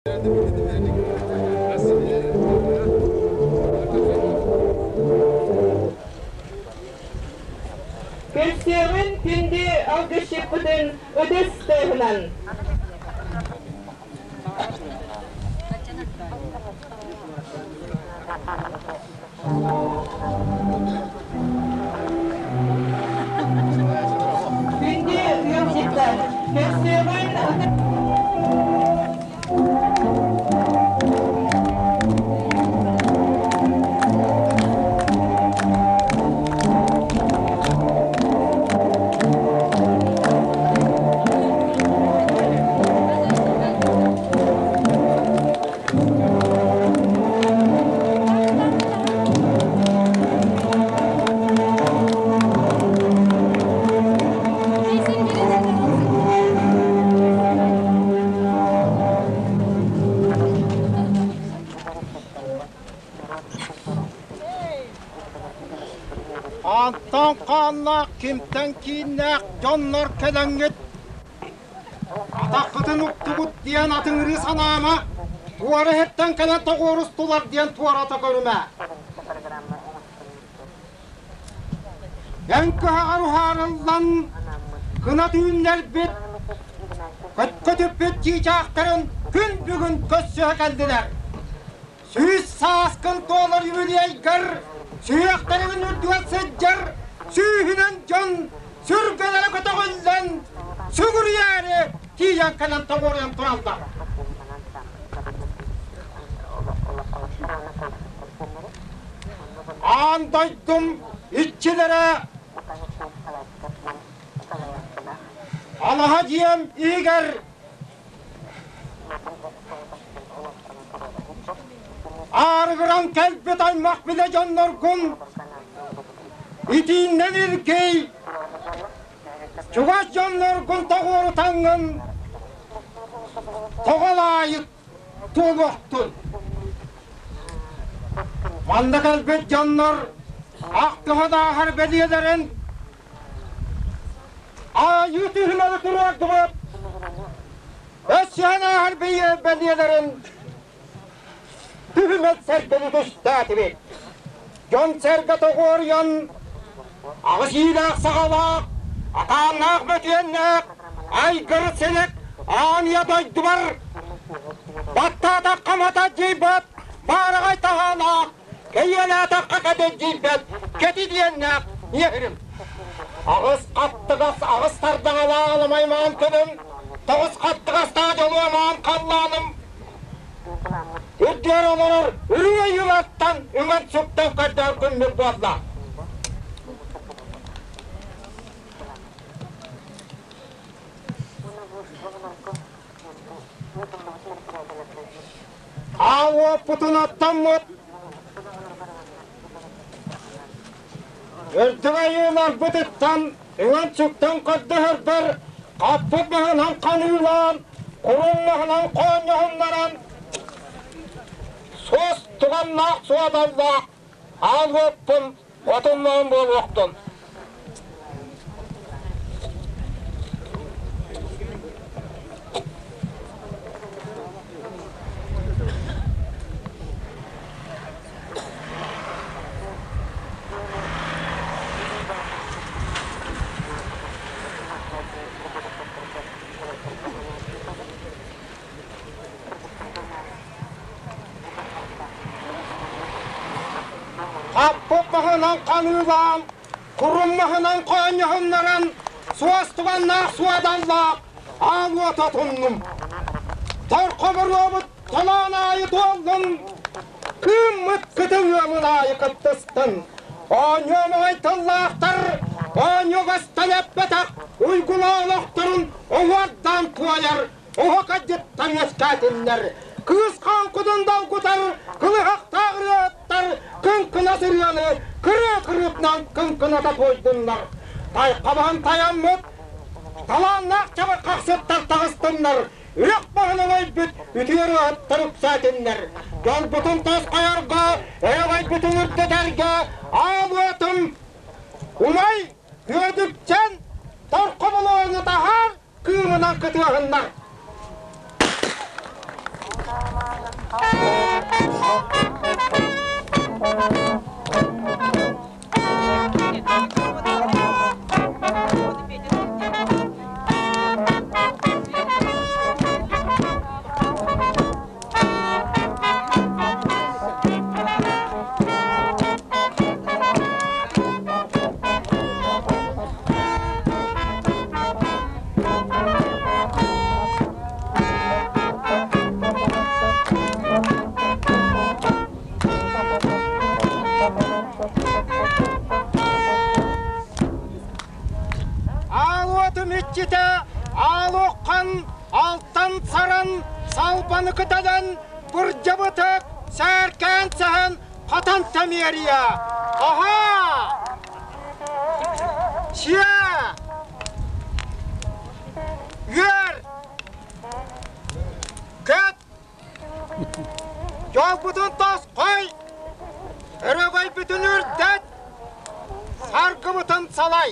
Көрсүөҕүн күндү алгысчыппытын ытыс тыаһынан. Күндү ыалдьыттар, көрсүөҕүн ытыс Антон хааннаах кимтэн кииннээх дьоннор кэлэҥҥит Атаххытын уктубут диэн атыҥырыы санаама, туора иһиттэн кэлэн тоҕуорустулар диэн туората көрүмэ. Эн кыһаҕар уһаарыллан кынат үүннэрбит, көткөтүппүт чыычаахтарын күн бүгүн көрсүһэ кэллилэр. Сүүс сааскын туолар юбилейгар сүһүөхтэригин үрдүгэр сылдьар сүүһүнэн дьон сүргэлэрэ көтөҕүллэн сүгүрүйээри тиийэн кэлэн тоҕуоруйан тураллар. Аан дойдум иччилэрэ алаһа дьиэм иһигэр Аарыгыран кэлбит аймах билэ дьонноргун итииннэн илгий, чугас дьонноргун тоҕуорутаҥҥын тоҕолаайык туолуохтун. Манна кэлбит дьоннор ахтыһан ааһар бэлиэлэрин Айыы түһүмэҕи туруордубут. Өссөһөн ааһар бэлиэлэрин түһүмэл сэргэни түстээтибит. Дьон-сэргэ тоҕуоруйан, аҕыс иилээх-саҕалаах, атааннаах бөтүөннээх, айгыр силик аан ийэ дойдубар баттаатахха мата дьийбэт, баараҕай таһаалаах, кэйиэлээтэххэ кэдэлдьийбэт, кэти диэннээх иэһирим. Аҕыс хаттыгас аҕыс тардаҥалаах аламаймаан көнөм, тоҕус хаттыгастаах дьолуомаан халлааным, үрдүөр олорор үрүө юлаттан үҥэн-сүктэн көрдөөр күммүт буолла. Аал уоппутун оттоммут Үрдүк айыыларбытыттан үҥэн-сүктэн көрдөһөрбөр хаппыт маһынан ханыылаан, курун маһынан хоонньоһуннаран, суос туганнаах суодаллаах аал уоппун отуннаан буолуохтун. Хаппыт маһынан ханыылаан, курум маһынан хоонньоһуннаран, суостуганнаах суодаллаах аал уота туннум. Торхоборуобут толоон аайы туоллун, кыыммыт кытыл ыамын аайы кыттыстын. Оонньуу моой тыллаахтар, оонньуугастан эппэтэх уйгулаах олохторун оһуордаан туойар оһо-кадьыттан үөскээтиннэр. Кыыс хаҥкытын долгутар кылыһахтаах ырыаттар кыҥкынас ырыаны кырыы кырыытынан кыҥкыната туойдуннар. Тайхабаһын тайаммыт талааннаах чабырҕахсыттар таҕыстыннар, үрэх баһынан өлбүт үтүө ырыаһыттар үксээтиннэр. Дьолбутун тосхойорго, өрөгөйбүтүн үрдэтэргэ аал уотум умай Үөдүкчэн торхоболоону таһаар кыымынан кытыаһыннар. Аал уотум иччитэ аал уххан алтан саран салбаны кыталан бырдьабытык сээркээн сэһэн хатан тэмиэрийэ аһаа сиэ үөр көт Дьолбутун тосхой, өрөгөйбүтүн үрдэт, саргыбытын салай!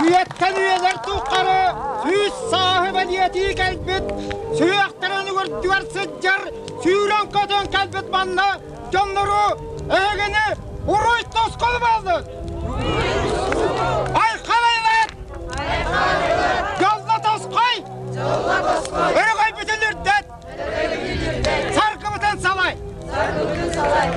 Үйэттэн үйэлэр тухары 100 сааһы бэлиэтии кэлбит, сүһүөхтэрин үрдүгэр сылдьар, сүүрэн-көтөн кэлбит манна дьоннору эһигини уруй тускул буоллун! Айхалайлат! Дьолло тосхой! Өрөгөйбүтүн үрдэт! Саргыбытын салай! Саргыбытын салай!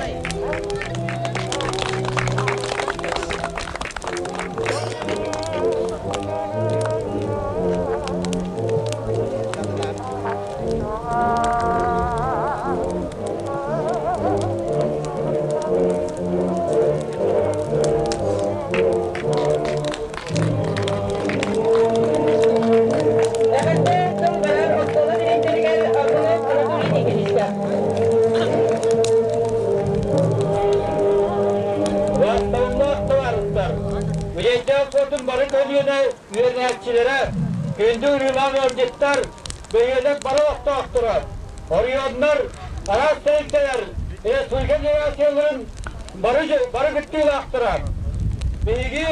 Эҕэрдэ тыл барар оскуола дириэктэригэр Аргунов Анатолий Никитичка. Уосталлаах табаарыстар, Үрэйдээх суотун бары көлүөнэ үөрэнээччилэрэ, күндү ырыылаах ыалдьыттар, бөһүөлэк бары олохтоохторо, оройуоннар, араас тэрилтэлэр, республика делегацияларын бары, бары кыттыылаахтара. Биһиги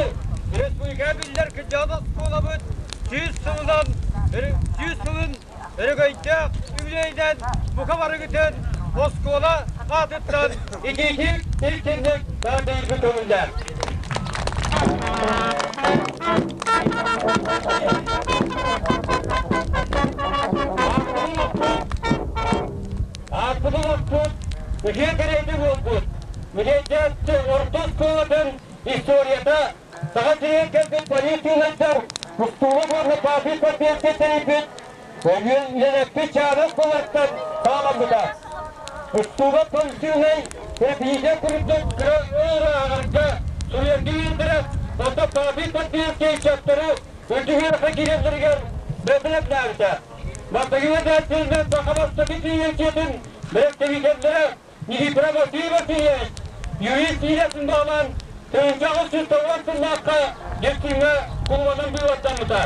республика биллэр кырдьаҕас оскуолабыт 100 сылынан 100 сылын өрөгөйдөөх үбүлүөйүнэн бука барыгытын оскуола аатыттан итиитик истиҥник эҕэрдэлиирбит көҥүллээх. Ааспытын охпут, үтүө кэриэтэ буолбут, Мүлэйдээт орто оскуолатын историята Саха сиригэр кэлбит полициялардар устууга уонна Папин подписка тэрийбит үлэлэппит чааһынай оскуолаттан саҕаламмыта. Устууга полициялай репетиция курдук кыра ааҕарга суруйарга үөрдэрэ, онтон Папин подписка ыччаттары үрдүк үөрэххэ киирэллэригэр бэбилэпнээбитэ. Бастакы үөрэнээччилэринэн саха бастакы тиийээччитин бэрэстэбиитэллэрэ Никифор Васильев Васильевич, юрист иилэтин баҕалаан, 1890 сыллаахха Дьөпсүҥҥэ кулубанан быыбардаммыта.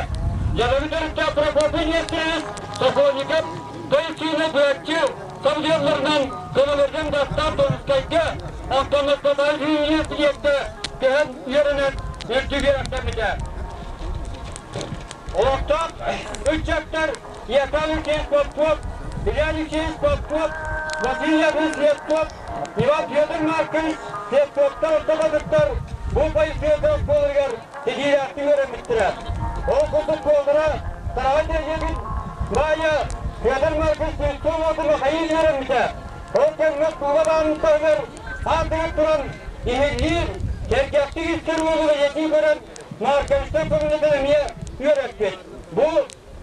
Дьадаҥы төрүттээх Прокопий Нестерович Сокольников тыл сыына быһаччы сабыдыалларынан көмөлөрүнэн бастаан Томскайга, онтон Москватааҕы университекка көһөн үөрэнэн үрдүк үөрэхтэммитэ. Олохтоох ыччаттар Яков Алексеевич Попов, Илья Алексеевич Попов, Василий Яковлевич Слепцов, Иван Федор Маркович Слепцовтар ортолоруттар бу полицейскай оскуолаларыгар ситиилээхтик үөрэммиттэрэ. Ол курдук буоллара Тараҕай нэһилиэгин баайа Федор Маркович Слепцов уота Михаил үөрэммитэ. Ол кэмҥэ оскуола баанын таһыгар аатыгар туран иһиллиир, сэргэхтик истэр уолу бэлиэтии көрөн Марковичтар көмөлөтөн эмиэ үөрэппит. Бу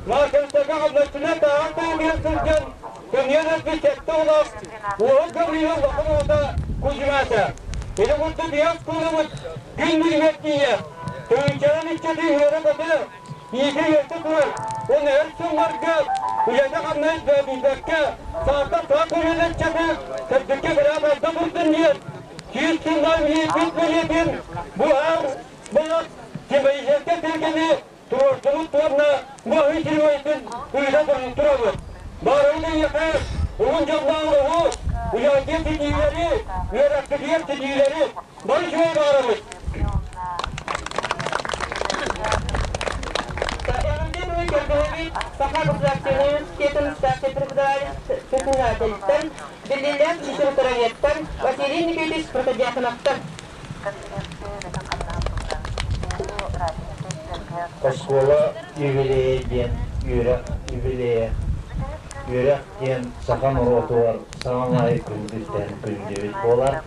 Марковичтарга хамначчынан тааҕар таһымыгар сылдьан көмүөл өлбүт сэттэ оҕолоох Уоһук Гаврилов улахан оҕото Кузьмата. Ити курдук ийэ оскуолабыт күн бүгүнүгэр тиийэ тыһыынчанан ыччаты үөрэ-көтө, иитэ-үөрдэ турар. Уонна өр сылларга үлэтэ-хамнаһа бөөлүйбэккэ, саатар саха көлүөнэ ыччаты сырдыкка быраап алда турдун диэн 100 сыллаах ииппит бэлиэтин бу аар былас Тимофеевка сэргэни туруорсубут уонна бу аһыы сирин ыыта турабыт. Баарыбыт эйиэхэ уһун дьоллоох олоҕу, ситиилэри, үөрэхпитигэр ситиилэри бары үчүгэй баҕарабыт. Эҕэрдэ тылы көрдөһөбүт Саха государственнай университетын старшай преподаватель-преподавательтэн, биллиилээх литературоведтан Василий Никитич Протодьяконовтан. Оскуола юбилейа диэн үөрэх юбилейа. Үөрэх диэн саха норуотугар саамай күндүттэн күндүбүт буолар.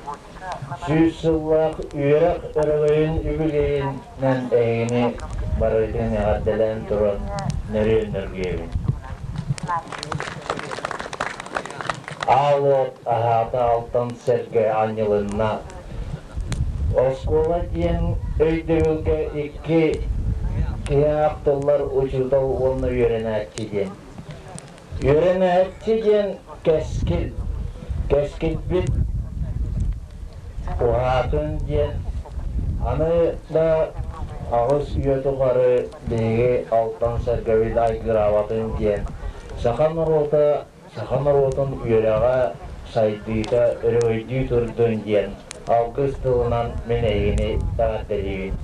100 сыллаах үөрэх өрөгөйүн үбүлүөйүнэн эһигини барыгытын эҕэрдэлээн туран нөрүөн нөргүйэбин. Аал уот аһаата алтан сэргэ анньылынна. Оскуола диэн өйдөбүлгэ икки киһи ахтыллар учуутал уонна үөрэнээччи диэн. Үөрэнээччи диэн кэскил, кэскилбит уһаатын диэн аны да аҕыс үйэ тухары биһиги алтан сэргэбит айгыраабатын диэн саха норуота саха норуотун үөрэҕэ сайдыыта өрөгөйдүү турдун диэн алгыс тылынан мин эйигини эҕэрдэлиибин.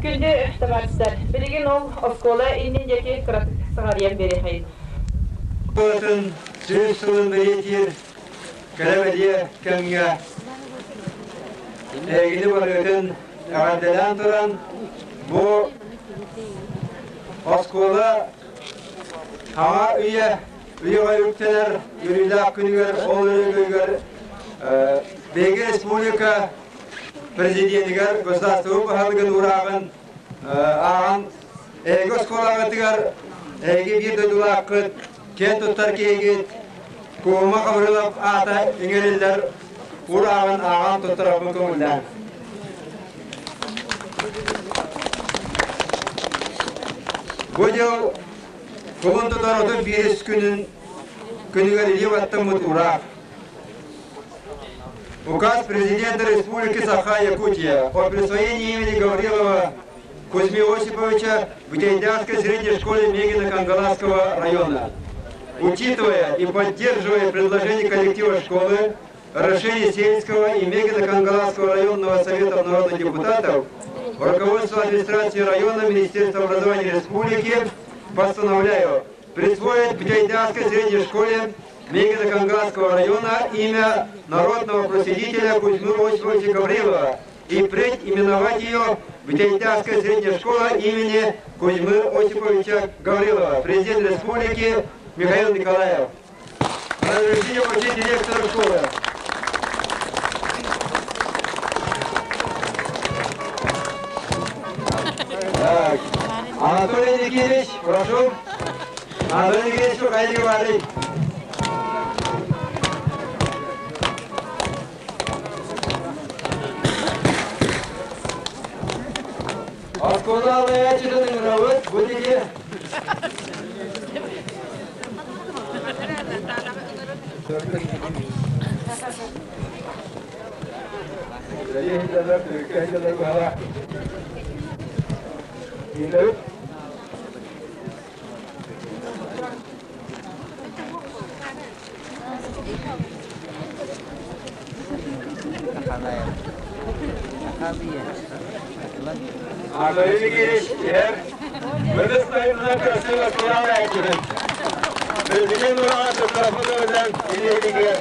Күндү табаарыстар, билигин ол оскуола иннин диэки кыратык саҕарыйан биэриэхэйин. Оскуолатын 100 сылын бэлиэтиир кэрэ-бэлиэ кэмҥэ эһигини барыгытын эҕэрдэлээн туран бу оскуола хаҥа үйэ үйэҕэ үктэнэр үөрүүлээх күнүгэр ол өрөгөйүгэр биһиги республика президенигэр государство баһылыгын уурааҕын ааҕан эһиги оскуолаҕытыгар эһиги биир дойдулааххыт киэн туттар киһигит Куома Хабырылов аата иҥэриллэр уурааҕын ааҕан туттарарбын көҥүллээн. Бу дьыл Кулун тутар 35 күнүн күнүгэр илии баттаммыт ураах. Указ президента Республики Саха-Якутия о присвоении имени Гаврилова Кузьмы Осиповича Бутейдянской средней школе Мегино-Кангаласского района. Учитывая и поддерживая предложение коллектива школы, решение сельского и Мегино-Кангаласского районного совета народных депутатов, руководство администрации района Министерства образования Республики постановляю присвоить Бутейдянской средней школе Мегино-Кангаласского района имя народного просветителя Кузьмы Осиповича Гаврилова и впредь именовать ее Бутейдянская средняя школа имени Кузьмы Осиповича Гаврилова, президент республики Михаил Николаев. Разрешение вручить директору школы. Так, Анатолий Никитич, прошу. Анатолий Никитич, проходите, говорить. Оскуола алайааччытын ыҥырабыт, бу диэки. Анатолий Никитич, иһэр. Мындыс сайынынан көрсө оскуола алайааччытын. Билигин ураҕа туттарбыт ылынан илиһигэр.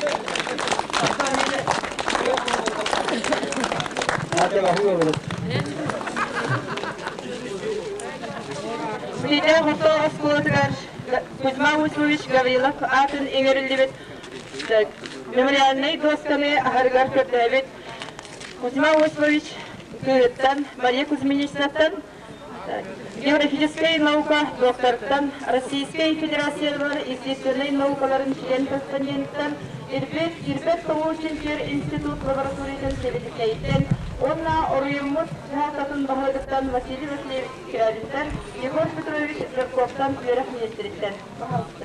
Бүтэйдээх орто оскуолатыгар Кузьма Осипович Гаврилов аатын иҥэриллибит мемориальнай дуосканы аһарыгар көрдөөбүт Кузьма Осипович кыыһыттан Мария Кузьминичнаттан географическай наука докторыттан Российскай Федерациялар естественнай наукаларын член-корреспонденттан Ирбит Ирбет тоҕуу чинчийэр институт лабораториятын сэбиэдиссэйиттэн уонна оройуоммут дьаһалтатын баһылыгыттан Василий Васильевич Скрябинтэн, Егор Петрович Жирковтан үөрэх министриттэн. Пожалуйста.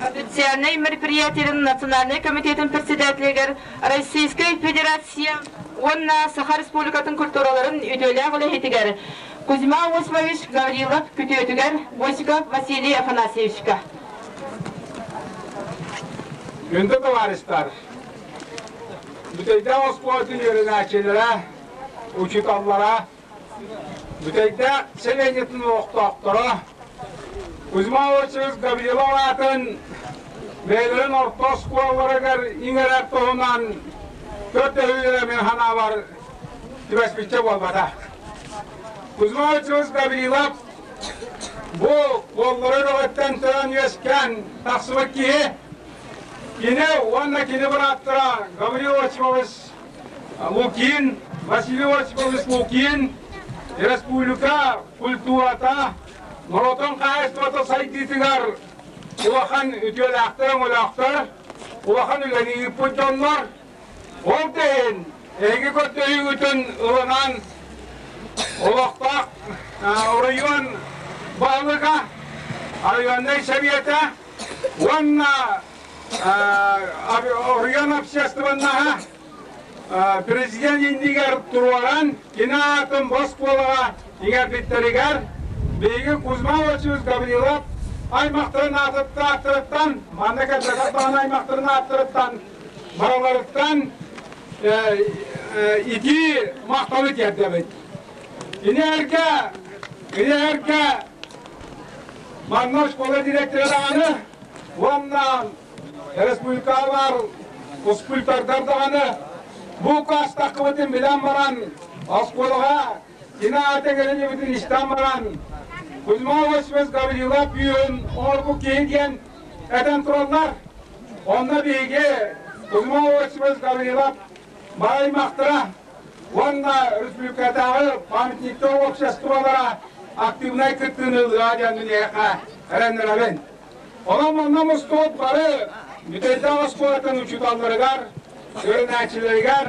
Официальнай мероприятиеларын Национальнай комитетын председателигэр Российскай Федерация уонна Саха Республикатын культураларын үтүөлээх үлэһитигэр Кузьма Осипович Гаврилов күтүөтүгэр Босиков Василий Афанасьевичка. Күндү товарищтар, Бүтэйдээх оскуолатын үөрэнээччилэрэ, учууталлара, Бүтэйдээх сэлиэнньэтин олохтоохторо Кузьма Осипович Гаврилов аатын бэйэлэрин орто оскуолаларыгар иҥэрэр туһунан көрдөһүүлэрэ мин санаабар түбэспиччэ буолбатах. Кузьма Осипович Гаврилов бу уоллары өрөҕөттөн төрөөн-үөскээн тахсыбыт киһи. Кини уонна кини бырааттара Гаврил Осипович Лукин, Василий Осипович Лукин республика культурата, норуотун хаһаайыстыбата сайдыытыгар улахан үтүөлээхтэр-өҥөлөөхтөр, улахан үлэни ыыппыт дьоннор. Ол да иһин эһиги көрдөһүүгүтүн ылынан олохтоох оройуон баһылыга, районнай сэбиэтэ уонна оройуон общественноһа президент иннигэр туруоран кини аатын оскуолаҕа иҥэрбиттэригэр биһиги Кузьма Васильевич Гаврилов аймахтарын ааттарыттан, манна кэлбэтэх даҕаны аймахтарын ааттарыттан барыларыттан итии махталы тиэрдэбит. Кинилэргэ, кинилэргэ манна школа директора даҕаны уонна республикалар скульптордар даҕаны бу укаастаххыбытын билэн баран оскуолаҕа кини аата кэлин истэн баран Кузьма Осипович Гаврилов бүүһүн оҥорбут киһи диэн этэн тураллар. Онно биһиги Кузьма Осипович Гаврилов бааймахтара уонна республикатааҕы памятниктар обществолара активнай кыттыыны ылыа диэн миэхэ эрэннэрэбин. Онон манна мустубут бары Бүтэйдээх оскуолатын учууталларыгар, үөрэнээччилэригэр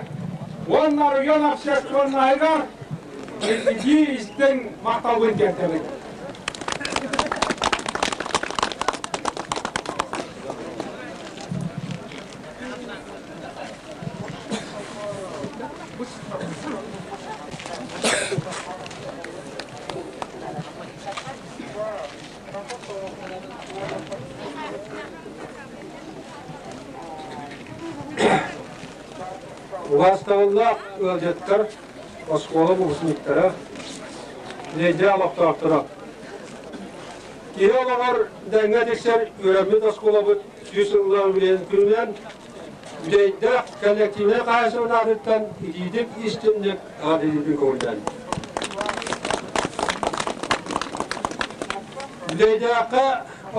уонна район общественноһыгар итии истиҥ махталбын тиэрдэбин. Убаастабыллаах ыалдьыттар, оскуола выпускниктара, нэдиэлэ олохтоохторо! Киһи олоҕор дэҥҥэ тиксэр үөрэммит оскуолабыт 100 сыллаах үбүлүөйүн күнүнэн үчүгэйдээх коллективнай хаһаайыстыбатын аатыттан итиитик истиҥник эҕэрдэлиирбин көҥүллээн. Үчүгэйдээххэ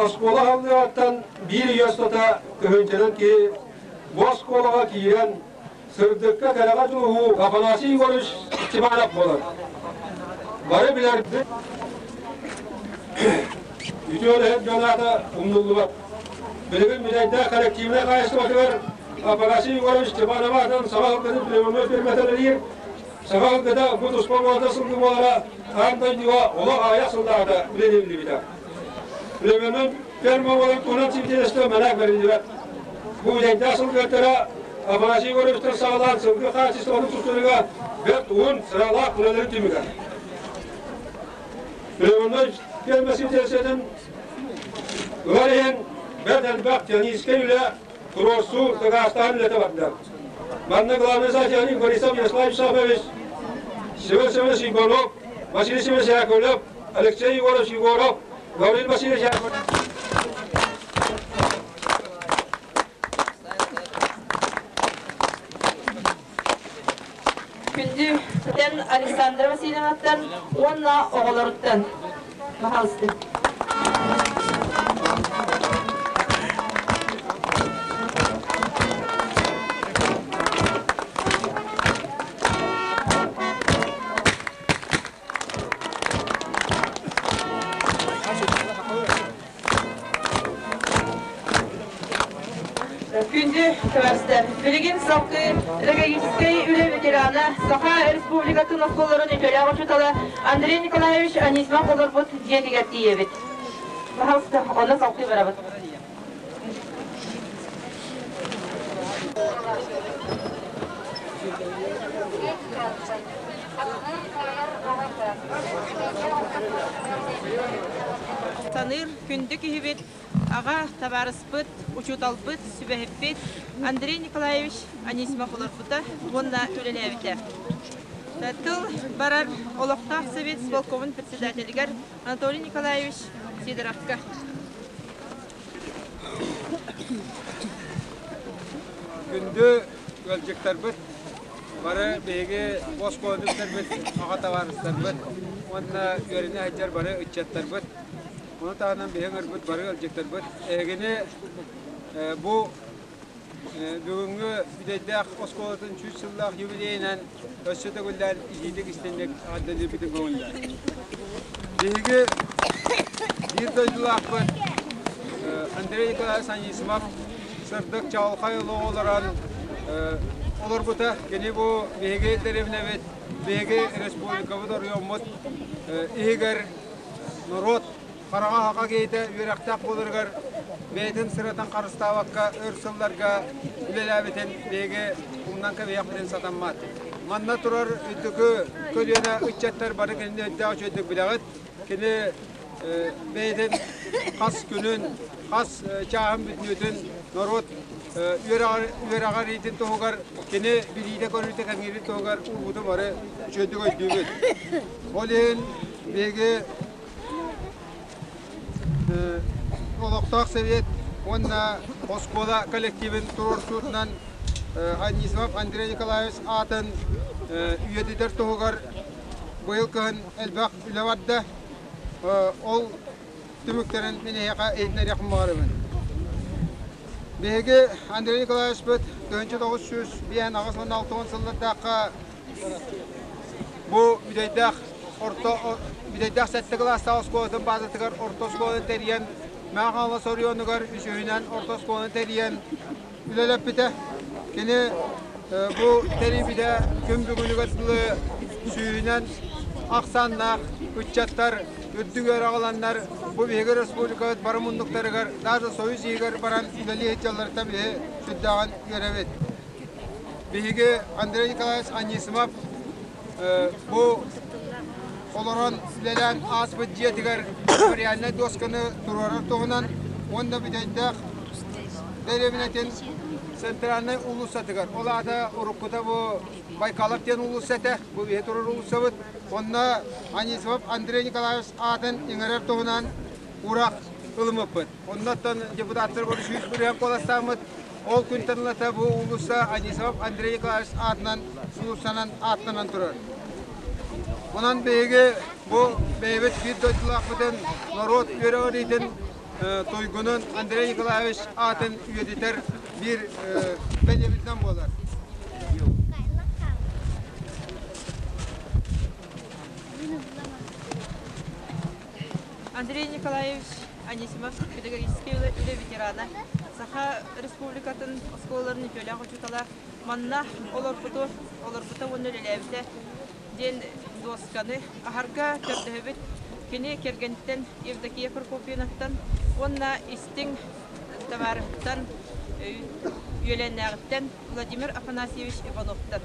оскуола аһыллыаҕыттан биир үйэ устата тыһыынчанан киһи бу оскуолаҕа киирэн сырдыкка кэрэҕэ дьулуһуу Афанасий Егорович Степанов буолар. Бары билэрбит үтүө үлэһит дьон аата умнуллубат. Билигин Бүтэйдээх коллективнай хаһаайыстыбатыгар Афанасий Егорович Степанов аатынан саха сылгытын племенной фирмата үлэлиир. Саха сылгыта бу туспа буолта сылгы буолара аан дойдуга олох аҕыйах сыллааҕыта үлэлиллибитэ. Племенной ферма буолан туһунан сибидиэнэстэ мэнээк бэриллибэт. Бу Бүтэйдээх сылгыһыттара Афанасий Егоровичтан саҕалаан сылгы хаачыстыбатын тустарыга бэрт уһун, сыралаах үлэлэрин түмүгэ. Племенной ферма сибидиэнэстэтин Ылар иһин бэрт элбэх техническэй үлэ, туруорсуу, дакаастааһын үлэтэ барда. Манна главный советник Борисов Ярослав Исакович, Семен Семенович Егоров, Василий Семенович Яковлев, Алексей Егорович Егоров, Гаврил Васильевич Яковлев. Күндү Александра Васильевнаттан уонна оҕолоруттан. Пожалуйста. Билигин салгыы педагогическай үлэ ветерана, Саха Республикатын оскуолаларын үтүөлээх учуутала Андрей Николаевич Анисимов олорбут дьиэтигэр тиийэбит. Пожалуйста, онно салгыы барабыт. Саныыр күндү киһибит, аҕа табаарыспыт, учууталбыт, сүбэһиппит Андрей Николаевич Анисимов олорбута уонна үлэлээбитэ. Тыл барар олохтоох совет исполкомун председателигэр Анатолий Николаевич Сидоровка. Күндү ыалдьыттарбыт, бары биһиги оскуолабыттарбыт, аҕа табаарыстарбыт уонна үөрэнэ сылдьар бары ыччаттарбыт, ону таһынан биһиги ыҥырбыт бары ыалдьыттарбыт эһигини бу бүгүҥҥү Бүтэйдээх оскуолатын 100 сыллаах юбилейынан өссө төгүллээн итиитик истиҥник эҕэрдэлиирбитин көҥүллээн. Биһиги биир дойдулаахпыт Андрей Николаевич Анисимов сырдык чаҕылхай олоҕу олорон олорбута. Кини бу биһиги дэриэбинэбит, биһиги республикабыт оройуоммут иһигэр норуот хараҥа хака киһитэ үөрэхтээх буоларыгар бэйэтин сыратын харыстаабакка өр сылларга үлэлээбитин биһиги умнан кэбиһиэхпитин сатаммат. Манна турар үрдүкү көлүөнэ ыччаттар бары кинини өйдөөх үчүгэйдик билэҕит. Кини бэйэтин хас күнүн, хас чааһын бүтүннүүтүн норуот үөрэҕириитин туһугар кини билиитэ-көрүүтэ кэҥиирин туһугар уурбутун бары үчүгэйдик өйдүүбүт. Ол иһин биһиги Олохтоох Совет уонна оскуола коллективын туруорсуутунан Анисимов Андрей Николаевич аатын үйэтитэр туһугар быйыл кыһын элбэх үлэ барда. Ол түмүктэрин мин эһиэхэ иһитиннэриэхпин баҕарабын. Биһиги Андрей Николаевичпыт 1958 сыллардаахха Бу Бүтэйдээх орто Бүтэйдээх сэттэ кылаастаах оскуолатын баазатыгар орто оскуоланы тэрийэн, Мэҥэ Хаҥалас оройуонугар үсүһүнэн орто оскуоланы тэрийэн үлэлэппитэ. Кини бу тэрийбитэ күн бүгүнүгэр дылы сүүһүнэн ахсааннаах ыччаттар үрдүк үөрэҕи ыланнар бу биһиги республикабыт бары муннуктарыгар даже Союз иһигэр баран үлэлии сылдьалларыттан биһи сүрдээҕин үөрэбит. Биһиги Андрей Николаевич Анисимов бу олорон үлэлээн ааспыт дьиэтигэр мемориальнай дуосканы туруорар туһунан уонна Бүтэйдээх дэриэбинэтин центральнай уулуссатыгар, ол аата уруккута бу Байкалов диэн уулусса этэ, бу биһи турар уулуссабыт, онно Анисимов Андрей Николаевич аатын иҥэрэр туһунан уураах ылыммыппыт. Оннуттан депутаттар 300 куоластааммыт. Ол күнтэн ылата бу уулусса Анисов Андрей Николаевич аатынан уулуссанан ааттанан турар. Онон биһиги бу бэйэбит биир дойдулаахпытын норуот үөрэҕириитин туйгунун Андрей Николаевич аатын үйэтитэр биир бэлиэбитинэн буолар. Андрей Николаевич Анисимов педагогическай үлэ ветерана, Саха Республикатын оскуолаларын үтүөлээх учуутала манна олорбуту, олорбута уонна үлэлээбитэ диэн дуосканы аһарга көрдөһөбүт. Кини кэргэниттэн Евдокия Прокопьевнаттан уонна истиҥ табаарыһыттан үөлээннээҕиттэн Владимир Афанасьевич Ивановтан.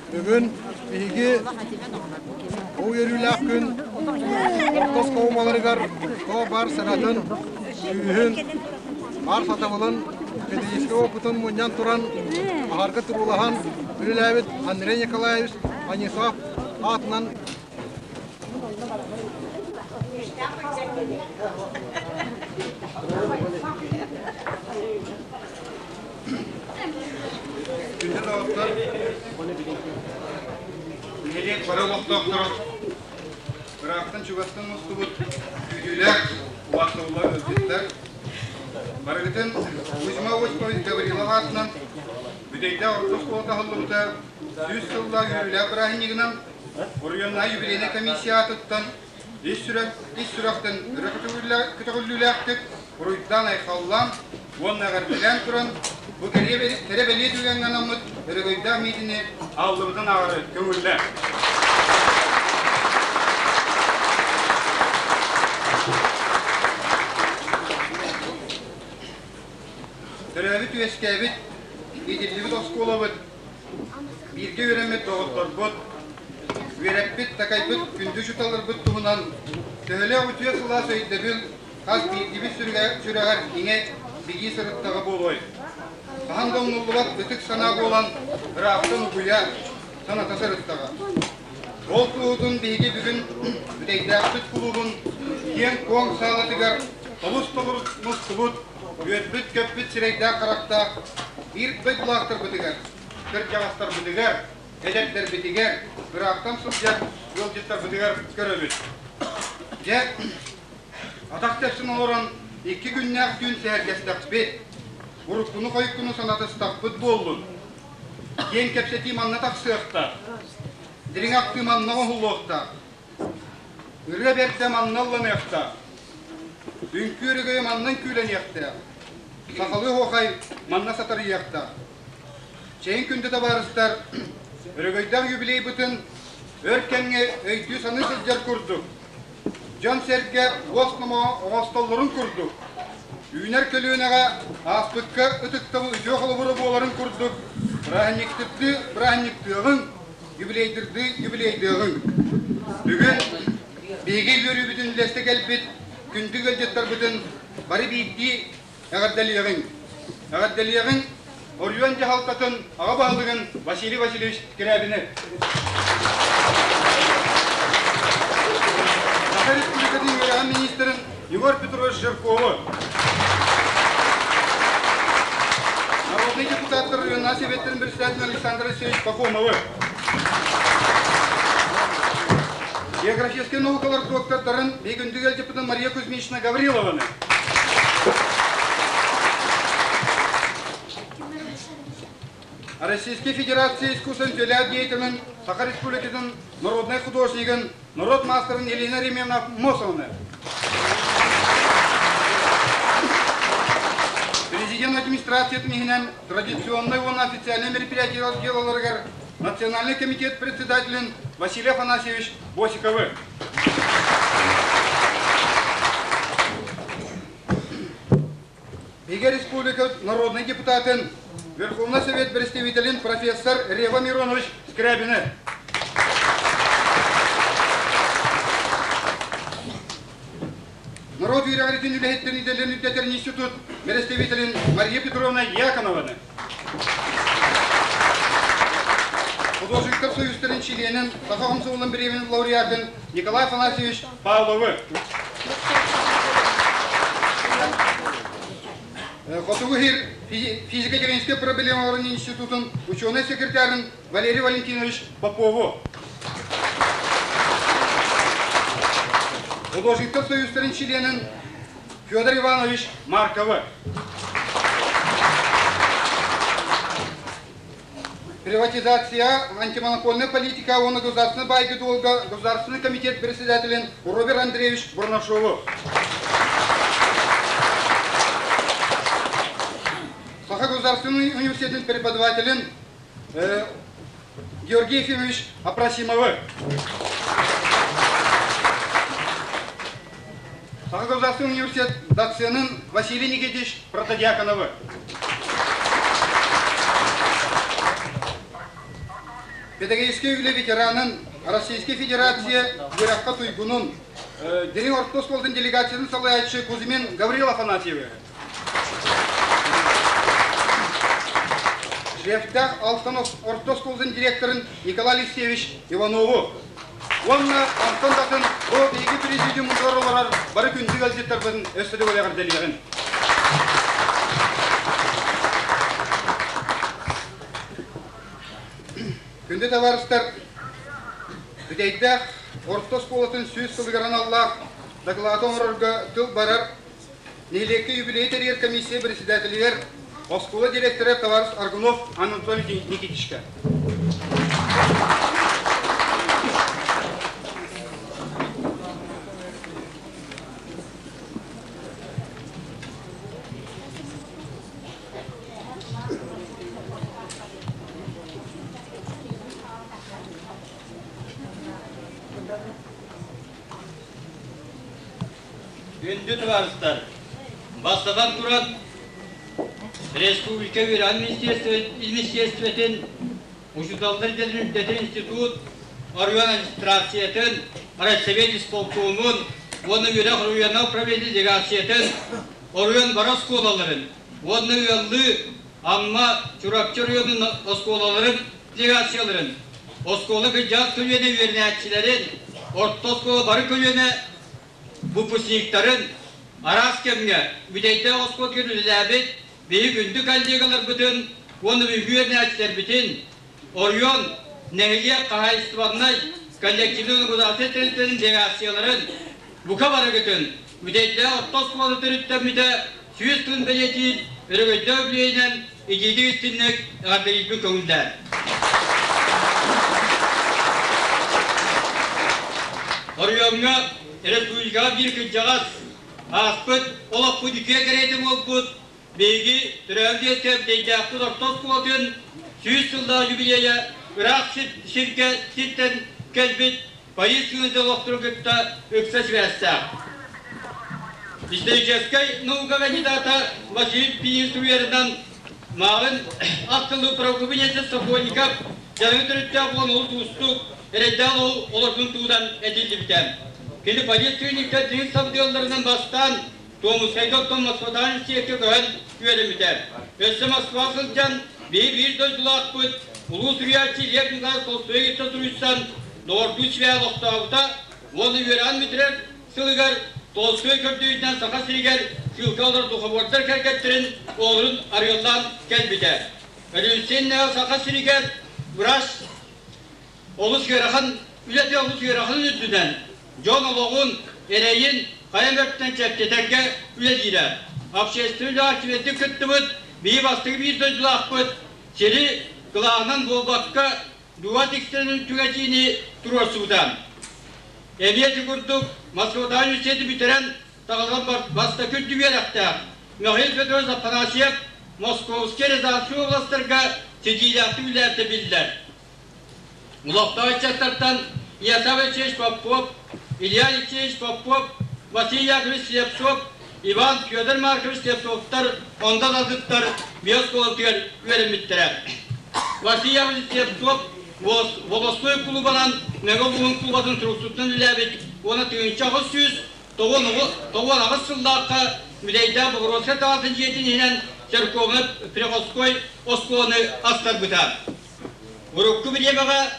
Бүгүн биһиги бу үөрүүлээх күн орто оскуолаларыгар туох баар сыратын, күүһүн, баар сатабылын, педагогическай опытын мунньан туран, аһарга туруулаһан үлэлээбит Андрей Николаевич Анисов аатынан. олохтоохторо, ыраахтан-чугастан мустубут күүтүүлээх убаастабыллаах ыалдьыттар, барыгытын Кузьма Осипович Гаврилов аатынан Бүтэйдээх орто оскуолата аһыллыбыта 100 сыллаах үөрүүлээх бырааһынньыгынан оройуоннааҕы юбилейнай комиссия аатыттан ис сүрэх ис сүрэхтэн өрө көтөҕүллүүлээхтик уруйдаан-айхаллаан уонна эҕэрдэлээн туран бу кэрэ бэлиэ түгэҥҥэ анаммыт өрөгөйдөөх миитини ааллыбытын ааҕары көҥүллээ. Төрөөбүт-үөскээбит, иитиллибит оскуолабыт, бииргэ үөрэммит доҕотторбут, үөрэппит, такайбыт күндү учууталларбыт туһунан төһөлөөх үтүө сылаас өйдөбүл хас биирдиибит сүрэҕэр иҥэ бигии сырыттаҕа буолуой? Хаһан да умнуллубат ытык санаа буолан ыраахтан угуйа, саната сырыттаҕа. Ол туоһутун биһиги бүгүн Бүтэйдээхпит кулуубун киэҥ-куоҥ саалатыгар тобус-тобурус мустубут, үөрбүт-көппүт сирэйдээх-харахтаах биир дойдулаахтарбытыгар, кырдьаҕастарбытыгар, эдэрдэрбитигэр, ыраахтан сылдьар ыалдьыттарбытыгар көрөбүт. Дьэ, атах тэпсэн олорон икки күннээх түүн сэһэргэстэхпит, уруккуну-хойуккуну санатыстахпыт буоллун. Киэҥ кэпсэтии манна тахсыахтаах, дириҥ ахтыы манна оҥоһуллуохтаах, ырыа бэрдэ манна ылланыахтаах, үҥкүү өрөгөйө манна үҥкүүлэниэхтээх, сахалыы оһуохай манна сатарыйыахтаах. Чэйин күндү табаарыстар, өрөгөйдөөх юбилейбытын өр кэмҥэ өйдүү-саныы сылдьар курдук, дьон-сэргэ уос номоҕо оҥостоллорун курдук, үүнэр көлүөнэҕэ ааспыкка ытыктабыл үтүө холобура буоларын курдук, бырааһынньыктырдыы бырааһынньыктыаҕыҥ, юбилейдырдыы юбилейдыаҕыҥ. Бүгүн биһиги үөрүүбүтүн үллэстэ кэлбит күндү ыалдьыттарбытын бары биирдии эҕэрдэлиэҕиҥ. Эҕэрдэлиэҕиҥ оройуон дьаһалтатын аҕа баһылыгын Василий Васильевич Скрябины. Саха Республикатын үөрэҕин министрин Егор Петрович Жиркову. Народный депутаттар районнааҕы Сэбиэттэрин председателин Александр Алексеевич Пахомовы. Географическай наукалар доктордарын Бегүндү ыалдьыппытын Мария Кузьминична Гаврилованы. Российской Федерация искусствен төлөөх деятелин, Саха Республикатын народнай художнигын, народ маастарын Елена Ремьевна Мосовны. Президент администрациятын иһинэн традиционнай уонна официальнай мероприятиелар дьыалаларыгар Национальный комитет председателин Василий Афанасьевич Босиковы. Бигэ Республика народный депутатын, Верховный Совет представителин профессор Рева Миронович Скрябины. Народ үөрэҕиритин үлэһиттэрин идэлэрин үрдэтэр институт представителин Мария Петровна Яконованы. Художниктар союзтарын чилиэнин, Саха хомсомолун бириэмин лауреатын Николай Афанасьевич Павловы. Хотугу сир физико-техническэй проблемаларын институтун ученый-секретарын Валерий Валентинович Попову. Художниктар союзтарын чилиэнин Федор Иванович Марковы. Приватизация, антимонопольная политика уонна государственный баайга-дуолга Государственный комитет председателин Роберт Андреевич Бурнашову. Саха государственный университетин преподавателин Георгий Ефимович Апросимовы. Саха государственный университет доценын Василий Никитич Протодьяконовы. Педагогическай үлэ ветеранын Российской Федерация үөрэххэ туйгунун, Дириҥ орто оскуолатын делегациятын салайааччы Кузьмин Гаврил Афанасьевы. Шефтээх Алтан орто оскуолатын директорын Николай Алексеевич Иванову. Уонна онтон да атын бу биһиги президиуммутугар олорор бары күндү ыалдьыттарбытын өссө да эҕэрдэлиэҕин. Күндү табаарыстар, Бүтэйдээх орто оскуолатын 100 сылыгар аналлаах доклады оҥорорго тыл барар нэһилиэккэ юбилей тэрийэр комиссия председателигэр оскуола директора товарищ Аргунов Анатолий Никитичка. Күндү табаарыстар, бастатан туран, республика үөрэҕин министерствотын, учууталлар идэлэрин институт, оройуон администрациятын, Россовет исполкомун уонна үөрэх оройуоннаах управление делегациятын, оройуон бары оскуолаларын уонна ыаллыы Амма, Чурапчы оройуонун оскуолаларын делегацияларын, оскуола кырдьаҕас көлүөнэ үөрэнээччилэрин, орто оскуола бары көлүөнэ выпускниктарын, араас кэмҥэ бүтэйдээх оскуолатыгар үлэлээбит биһиги күндү коллегаларбытын уонна биһиги үөрэнээччилэрбитин, оройуон, нэһилиэк хаһаайыстыбаннай коллективнай организация тэрилтэлэрин делегацияларын бука барыгытын бүтэйдээх орто оскуола төрүттэммитэ 100 күн бэлиэтиир өрөгөйдөөх үбүлүөйүнэн итиитик истинник эҕэрдэлиирбин көҥүллээн. Оройуоҥҥа республикаҕа биир кырдьаҕас ааспыт олохпут үтүө кэриэтэ буолбут биһиги төрөөбүт үөскээбит Дэйдээхпит орто оскуолатын 100 сыллаах юбилейа ыраах сиргэ сиртэн кэлбит Париж сыһыаннаах олохторун кытта ыкса сибээстээх. Историческай наука кандидата Василий Пинин суруйарынан мааҕын ахтыллыы правокабинета Сокольников дьарыгы төрүттээх буолан олус уустук, эрэйдээх олорбун туһунан этиллибитэ. Кини полиция дьиҥ сабыдыалларынан бастаан Томскайга оттон Москватааҕы университекка көһөн үөрэммитэ. Өссө Москва сылдьан биһи биир дойдулаахпыт, улуу суруйааччы Лев Николаевич Толстой кытта суруйсан, доҕордуу сибээһи олохтообута уонна үөрэҕин бүтэрэр сылыгар Толстой көрдөһүүтүнэн Саха сиригэр сыылка олорор духобуордар кэргэттэрин оҕолорун арыаллаан кэлбитэ. Революционнай Саха сиригэр врач олус ыарахан үлэтэ олус ыараханын үрдүнэн дьон олоҕун, эрэйин хайа өттүнэн чэпчэтэргэ үлэлиирэ. Общественнай үлэҕэ активистик кыттыбыт биһи бастакы биир дойдулаахпыт сири кылааһынан буолбакка дуба тиксэрин түҥэтиини туруорсубута. Эмиэ ити курдук Москватааҕы университеты бүтэрэн таҕылан бастакы үрдүк үөрэхтээх Михаил Петрович Афанасьев Московскай Рязанскай областарга ситиилээхтик үлэлээбитэ биллэр. Олохтоох ыччаттартан Ясав Алексеевич Попов, Илья Алексеевич Попов, Василий Яковлевич Слепцов, Иван Федор Маркович Слепцовтар онтон атыттар биоскуолатыгар үөрэммиттэрэ. Василий Яковлевич Слепцов волосной клубанан Мэҥэ улууһун клубатын суруксутунан үлэлээбит уонна 1898 сыллаахха Бүтэйдээх Боҕуруоска таҥаратын дьиэтин иһинэн церковнай приходской оскуоланы астарбыта. Урукку бириэмэҕэ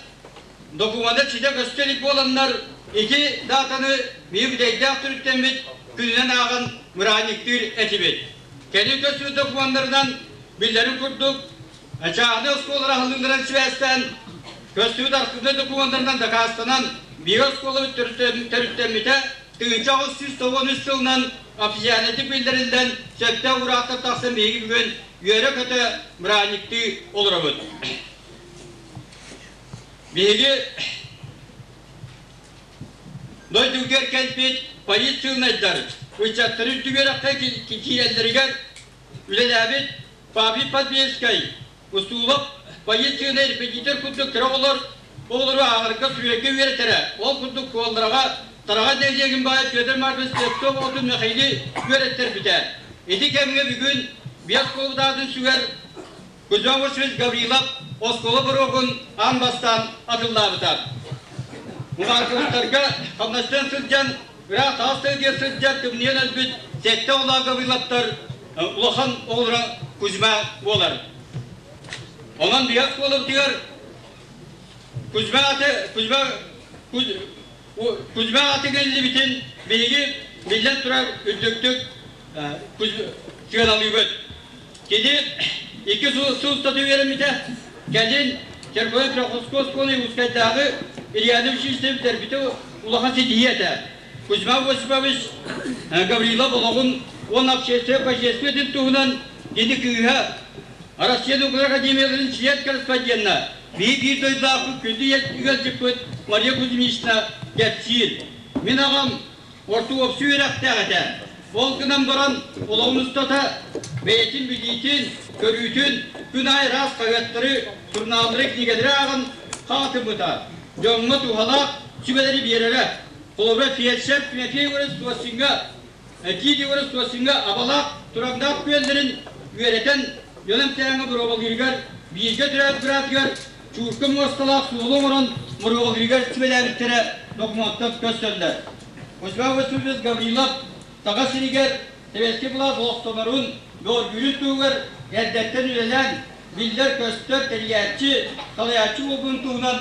докумуона ситэ көстө илик буоланнар, ити даатаны биир бүтэйдээх төрүттэммит күнүнэн ааҕан бырааһынньыктыыр этибит. Кэлин көстүбүт докумуоннарынан биллэрин курдук, чааһынай оскуолалар аһыллыыларын сибээстээн, көстүбүт архыыбынай докумуоннарынан дакаастанан, биир оскуолабыт төрүттэммитэ 1893 сылынан официальнайдык биллэриллэн, сөптөөх уураахтар тахсан биһиги бүгүн үөрэ-көтө бырааһынньыктыы олоробут. Биһиги дойдугар кэлбит полициялайдар ыччаттары үрдүк үөрэххэ киирэллэригэр үлэлээбит Павел Подвескай, Устуулап полицияны репетитор курдук кыра оҕолор оҕолору ааҕарга суруйарга үөрэтэрэ. Ол курдук Куоллараҕа Тараҕа нэһилиэгин баайа Петр Маркович Слепцов оҕотун Михаили үөрэттэрбитэ. Ити кэмҥэ бүгүн биэс куолутаатын сүгэр Кузьма Васильевич Гаврилов оскуола боруогун аан бастаан атыллаабыта. Муҥаакылыттарга хамнастан сылдьан, ыраах таас тыатыгар сылдьан тымныйан өлбүт сэттэ оҕолоох Гавриловтар улахан оҕолоро Кузьма буолар. Онон биһи оскуолабытыгар Кузьма аты Кузьма Кузьма аты кэллибитин биһиги биллэн турар үрдүктүк сыаналыыбыт. Кини икки сыл устата үөрэммитэ. Кэлин Черкова Треховской оскуола Якутскайдааҕы Ильяна училище бүтэрбитэ улахан ситиһии этэ. Кузьма Осипович Гаврилов олоҕун уонна общественнай хозяйствотын туһунан кини кыыһа Россия Наукалар Академияларын член-корреспондена, биир дойдулаахпыт күндү ыалдьыппыт Мария Кузьминична кэпсиир. Мин аҕам орто уопсай үөрэхтээх этэ. Ол гынан баран олоҕун устата бэйэтин билиитин, көрүүтүн күн аайы араас хаһыаттары, сурунааллары, кинигэлэри ааҕан хаҥатыммыта. Дьоҥҥо туһалаах сүбэлэри биэрэрэ. Холобура, фельдшер Тимофей Егорович Туосиҥҥа, Тиит Егорович Туосиҥҥа абалаах, тураҥнаах күөллэрин үөрэтэн, дьон эмтээҥҥэ боруобалыырыгар, бииргэ төрөөбүт быраатыгар чуурка муосталаах суолу оҥорон боруобалыырыгар сүбэлээбиттэрэ докумуонтан көстөллөр. Кузьма Васильевич Гаврилов Саха сиригэр сэбиэскэй былаас олохтонорун, бөҕөргүүрүн туһугар эрдэттэн үлэлээн, биллэр-көстөр тэрийээччи, салайааччы буолбутун туһунан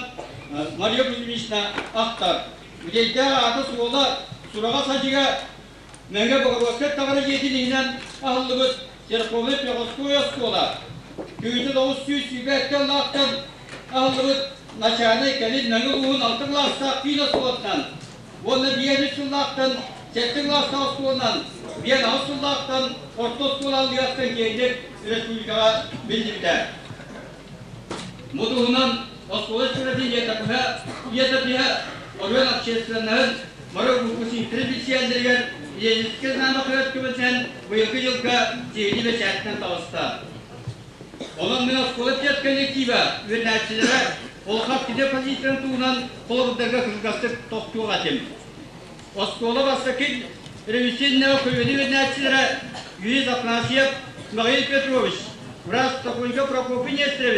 Мария Кузьминична ахтар. Бүтэйдээх аата-суола, сураҕа-садьыга Мэҥэ Боҕоруоскай таҥара дьиэтин иһинэн аһыллыбыт церковнай приходской оскуола, 1922 сыллаахтан аһыллыбыт начальнай кэлин Мэҥэ улууһун алта кылаастаах киин оскуолатынан уонна биир үс сыллаахтан сэттэ кылаастаах оскуоланан, биир аҕыс сыллаахтан орто оскуола аллыгастан киэҥник республикаҕа биллибитэ. Бу туһунан оскуола сүрэтин ийэтэ оройуон общественноһын бары выпускниктары билсиэллэригэр Ленинскэй знамя хаһыат көмөтүнэн быйылгы дьылга сиһилии бэчээттэн таҕыста. Онон мин оскуола коллектива үөрэнээччилэрэ улахан киһи позициятын туһунан холобурдарга кылгастык тохтуох этим. Оскуола бастакы ревизионнай көлүөнэ үөрэнээччилэрэ Юрий Афанасьев, Михаил Петрович, врач Токунька Прокопий Нестерович.